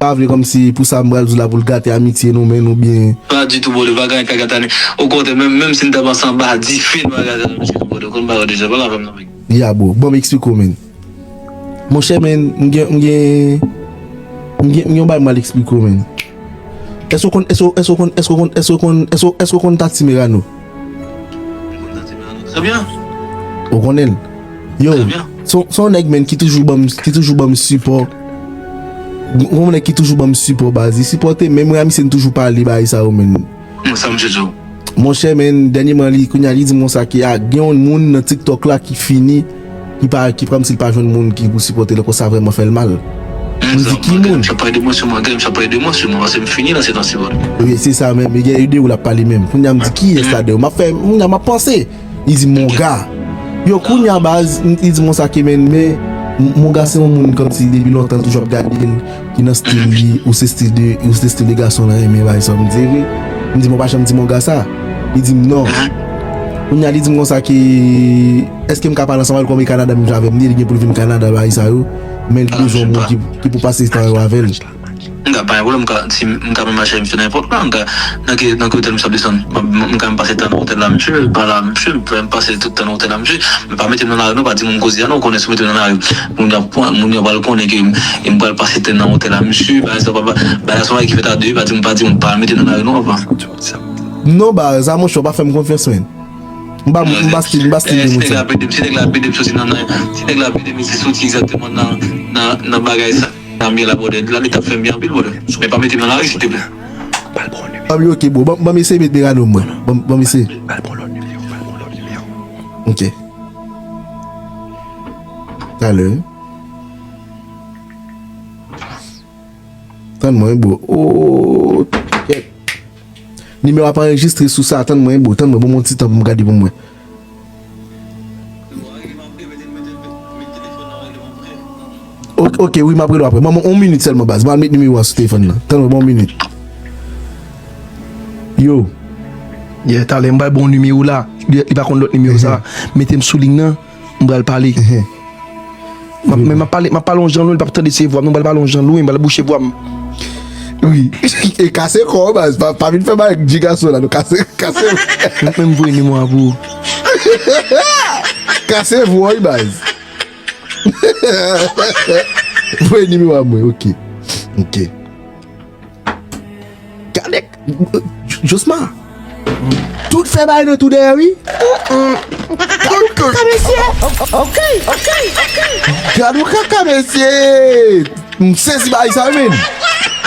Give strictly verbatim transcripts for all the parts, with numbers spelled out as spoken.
Pa vle kòmsi pou sa m pral di w la pou l gate amitye nou, men nou byen. Pa ditou, brother, pa gen anyen k ka gate amitye. Okontrè, menm, menm si n t ap ansanm anba dife, nou pa gate amitye tou, brother. Ou konn bagay deja, pa la avè m non, men. Ya, bro. Ban m eksplike w, men. Monchè, men, m gen, m gen, m gen, m gen yon bagay m pral eksplike w, men. Èske w konn, èske w, èske w konn, èske w konn, èske w konn, èske w, èske w konn Tati Merano? Trè byen. Ou konnen l? Yo, se yon, se yon nèg, men, ki toujou ban m, ki toujou ban m sipò. Yon nèg ki toujou ban m sipò, baz. Li sipòte m, menm mwen a misye n toujou pale bagay sa yo, men. Sa misye di w? Monchè, men, dènyèman, li, kounye a, li di m konsa ke, a, gen yon moun nan TikTok la ki fini, ki pa, ki kòmsi l pa jwenn moun ki pou sipòte l ankò, sa vrèman fè l mal. M di, ki moun? Sa pale de mwen sèlman, sa pale de mwen sèlman, paske m fini nan se tan si bon. Wi, se sa menm, e gen de ou l ap pale menm. Kounye a, m di, kiyès la de yo? M ap fè, kounye a, m ap panse. Li di, Monga. Yo, kounye a, baz, m, li di m konsa ke, men, men, M-, Monga se yon moun kòmsi depi lontan, toujou ap gade l, ki nan stil li, ou se stil de, ou se stil de gason nan renmen, bagay sa, m di, vre? M di, mwen pa janm di Monga sa. Li di m, non. Kounye a, li di m konsa ke, èske m ka pale ansanm avè l, kòm e Kanada menm jan avè m, li gen pou l vin Kanada, bagay sa yo. Men l bezwen yon moun ki, ki pou pase tan yo avè l. M ka pa gen pwoblèm, m ka, si m ka menm mache misye nenpòt la, m ka, nan ki, nan ki otèl misye ap desann, m, m, m ka menm pase tan nan otèl la, misye, pale a misye, m pase tout tan nan otèl la, misye, men pa mete m nan lari non, pa di moun koze a non, ou konnen si w mete m nan lari, moun yo ap pran, moun yo pral konnen ke m, e m pral pase tan nan otèl la, misye, bagay sa, pa, pa, bagay sa, ki fèt a de, pa di m, pa di moun, pa mete m nan lari non, papa. Non, bagay sa, monchè, w pa fè m konfyans, men. M pa, m pa stil, m pa stil de moun sa. Si nèg la ap ede m, si nèg la ap ede m soti nan, nan, si nèg la ap ede m soti egzakteman nan, nan, nan bagay sa. Nan byen la, brother. La, li t ap fè m byen anpil, brother. Men pa mete m nan lari, silteplè. Ban m, ok, bro. Ban, ban m eseye met Merano mwen. Ban, ban m eseye. Ok. Talè. Tann mwen, bro. Oh, kèt. Nimewo a pa anrejistre sou sa. Tann mwen, bro. Tann mwen, ban m yon ti tan pou m gade pou mwen. Ok, ok, wi, m ap rele w apre. Ban mwen yon minit sèlman, baz. M al met nimewo a sou telefòn nan. Tann mwen, ban m yon minit. Yo. Yeah, talè, m pral ba w nimewo la. Li, li pa konn lòt nimewo sa. Mete m sou liy nan, m pral pale. M ap, men m ap pale, m ap pale yon jan lwen, li p ap tande se vwa m, non, m pral pale yon jan lwen, m pral bouche vwa m. Wi. E kase kò w, baz. Pa, pa vin fè bagay ak gason la, non, kase, kase. Men, men m voye nimewo a pou ou. Kase vwa w, baz. Voye nimewo a mwen, ok. Ok. Gade, Josma. Tout fè bagay nan tou dèyè, wi. Gad ou kaka, mesye. Ok, ok, ok. Gad ou kaka, mesye. M sezi bagay sa, wi, men.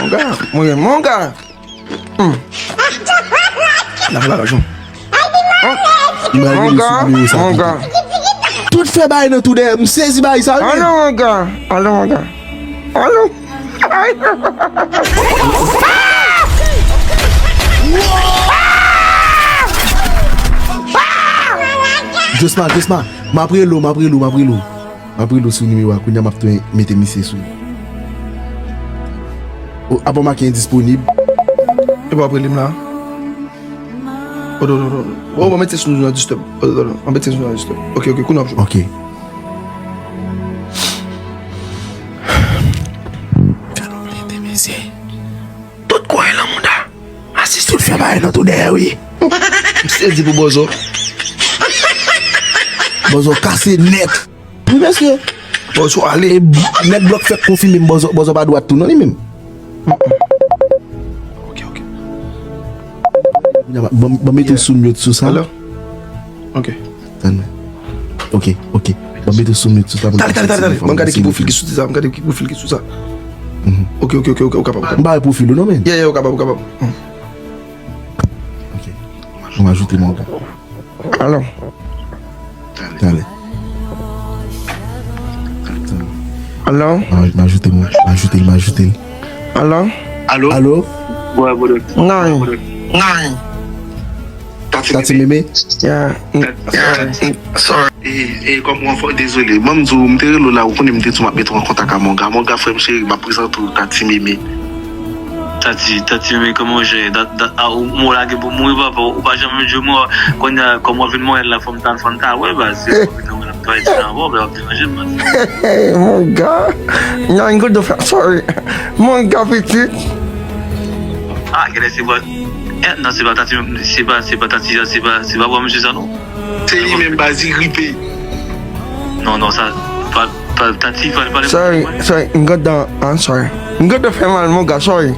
Monga, monga, monga. Hmm. Lave la, Jean. Monga, monga. Tout fè bagay nan tou dèyè. M sezi bagay sa, wi, men. Alon, monga. Alon, monga. Alon. Josma, Josma, m ap rele w, m ap rele w, m ap rele w. M ap rele w sou nimewo a, kounye a m ap tou mete misye sou. O, apa w make endisponib? E pa w ap rele m la? O, non, non, non. O, mwen mete sou nan disturb. O, non, non, mwen mete sou nan disturb. Ok, ok, kounye a w ap jwenn. Ok. Fè nou mete mesye. Tout kò e lan mouda. Asiste. Tout fè bagay nan tou dèyè, wi. M sezi pou Bòzò. Bòzò kase nèt. Wi, mesye. Bòzò ale. E nèg blòk fèk konfime m, Bòzò, Bòzò pa dwat tou, non, li menm. Ok, ok. Ban, ban mete w sou mute sou sa. Hello? Ok. Tann mwen. Ok, ok. Ban mete sou mute sou sa pou n... Talè, talè, talè, talè. Ban m gade ki pwofil ki sou sa. Ban m gade ki pwofil ki sou sa. Mhm. Ok, ok, ok, ok, ou kapab, ou kapab. M pa wè pwofil ou non, men. Yeah, yeah, ou kapab, ou kapab. Mm. Ok. Ban m ajoute mwen ankò. Alò. Talè. Alò. M a, m ajoute mwen. M ajoute l, m ajoute l. Alò. Alò. Alò. Wè, brother. Nan. Nan. Tati Meme? Yeah. Sorry. E, e, kòm ou anfò, dezole. Ban m di w, m te rele w la, ou konnen m te di w m ap mete w an kontak a Monga. Monga, frè m cheri, m ap prezante w Tati Meme. Tati, Tati Meme, kòman w jere? Dat, dat, a, ou, ou lage pou mouri, papa, ou pa janm jwe mwen. Kounye a, kòm w ap vin Montréal la, fò m ta, fò m ta wè, baz. Kay ti nan bò, bè, w ap deranje m, man. Hey, mon gars. Non, m kontan fè, sorry. Mon gars, pitit. Ah, genlè se pa, eh, non, se pa Tati, se pa, se pa Tati, se pa, se pa bwa misye sa, non. Se li menm, baz, li gripe. Non, non, sa, pa, pa, Tati, pa, pa. Sorry, sorry, m kontan, I'm sorry. M kontan fè mal, mon gars, sorry.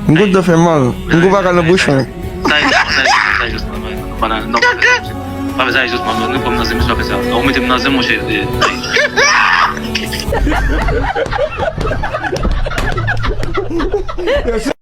M kontan fè mal. M gon bagay nan bouch mwen. Sa e, sa e, sa e jis, non, non, non, non, pa fè sa, jis, non, non, non, pa fè sa, jis, non, non, non, pa fè sa. Ou mete m nan zen, monchè, eh, sa e.